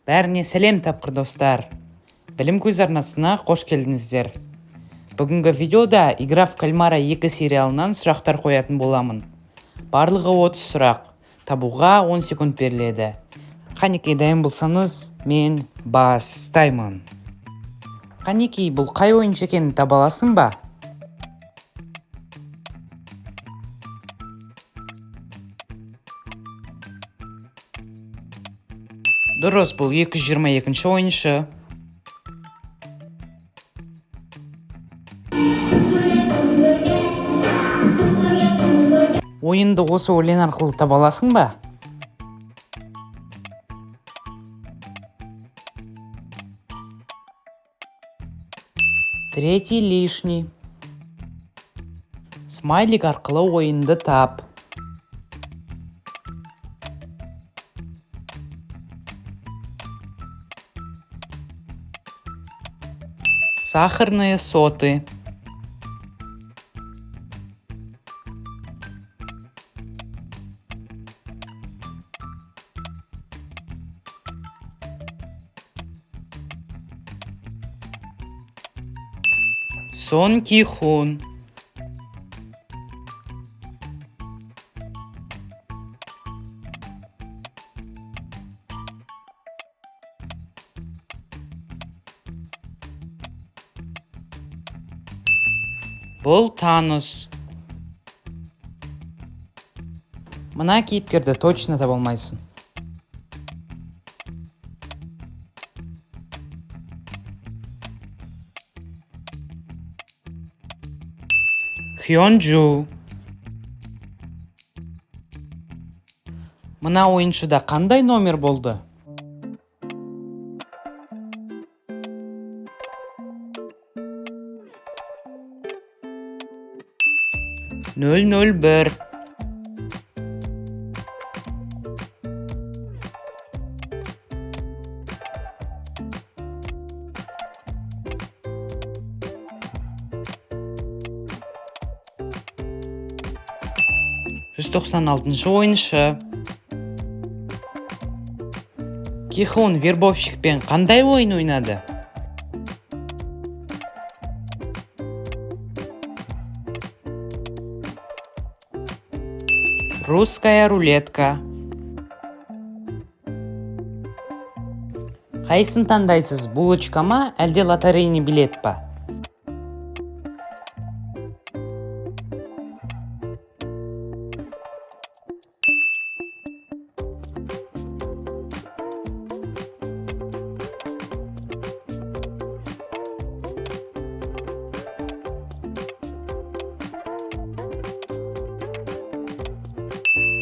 Бәріне сәлем, тапқыр достар! Білім көзі арнасына қош келдіңіздер. Бүгінгі видеода «Игра в кальмара 2» сериалынан сұрақтар қоятын боламын. Барлығы 30 сұрақ. Табуға 10 секунд беріледі. Қанекей, дайын болсаңыз, мен бастаймын. Қанекей, бұл қай ойыншы екенін таба аласың ба? Дұрыс, бұл 222 ойыншы. Ойынды осы өлең арқылы таба аласың ба? Третий лишний. Смайлик арқылы ойынды тап. Сахарные соты. Сон Ки-хун. Бұл Танос. Мына кейіпкерді точно таба алмайсың. Хёнджу. Мына ойыншыда қандай номер болды? 001. 196-шы ойыншы. Кихун вербовщикпен қандай ойын ойнады? Русская рулетка. Қайсысын таңдайсыз, булочка ма, әлде лотерейный билет па?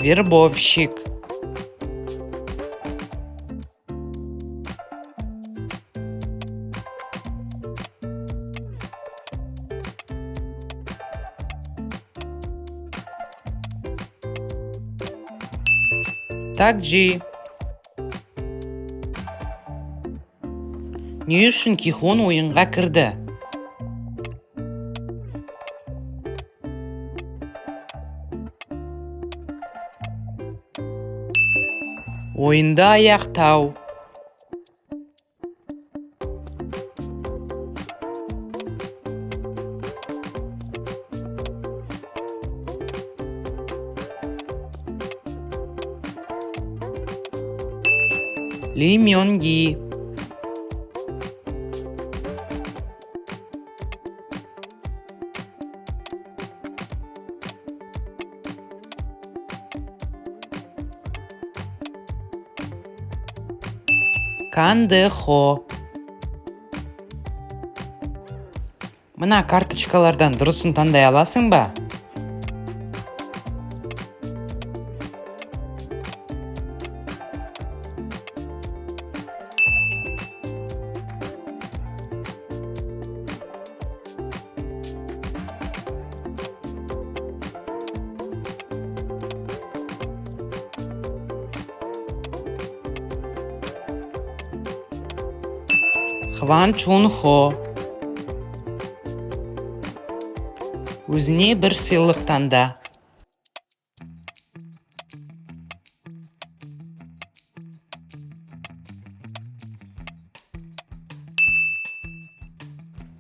Вербовщик. Такджи. Не үшін Кихун ойынға кірді? Ойынды аяқтау. Ли Мёнги. Кан Дэ Хо. Мына карточкалардан дұрысын таңдай аласың ба? Хван Чун Хо. Өзіне бір сыйлық таңда.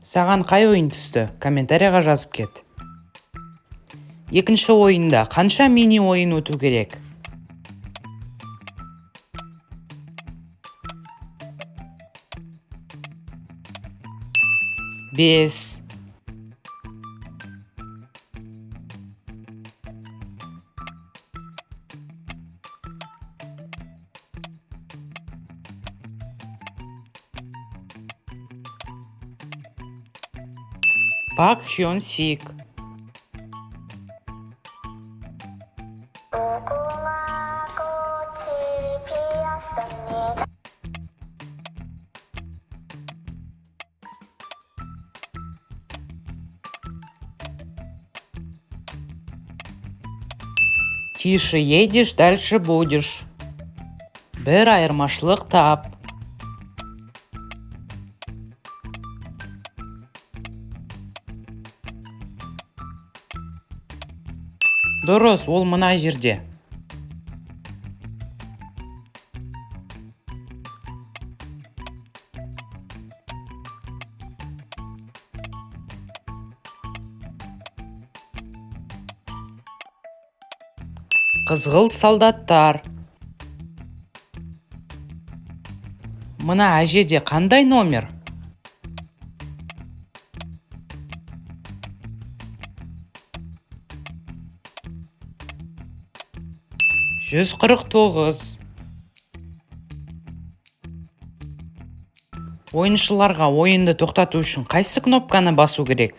Саған қай ойын түсті? Комментарийға жазып кет. Екінші ойында қанша мини ойын өту керек? 5. Пак Хён Сик. 무궁화 꽃이 피었습니다. Тише едешь, дальше будешь. Бір айырмашылық тап. Дұрыс, ол мына жерде. Қызғылт солдаттар. Мына әжеде қандай номер? 149. Ойыншыларға ойынды тоқтату үшін қайсы кнопканы басу керек?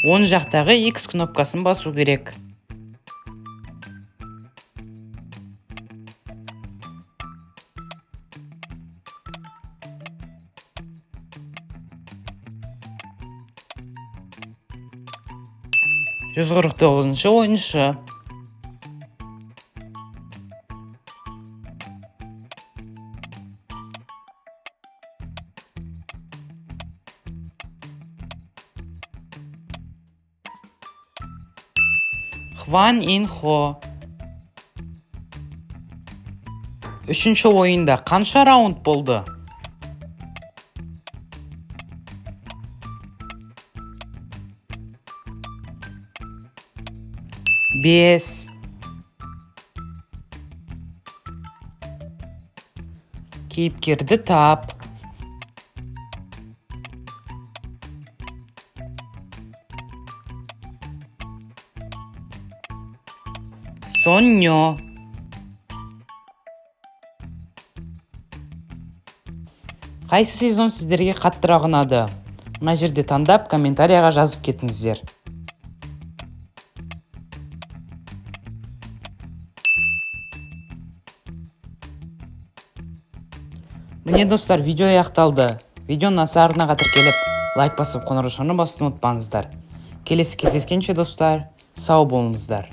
Оң жақтағы X кнопкасын басу керек. 149-шы ойыншы. Хван Ин Хо. Үшінші ойында қанша раунд болды? 5. Кейіпкерді тап. Соннё. Қайсы сезон сіздерге қаттырақ ұнады? Мына жерде таңдап, комментарияға жазып кетіңіздер. Міне, достар, видео аяқталды. Видеоның аса арнаға тіркеліп, лайк басып, қоңыраушаны басуды ұмытпаңыздар. Келесі кездескенше, достар, сау болыңыздар.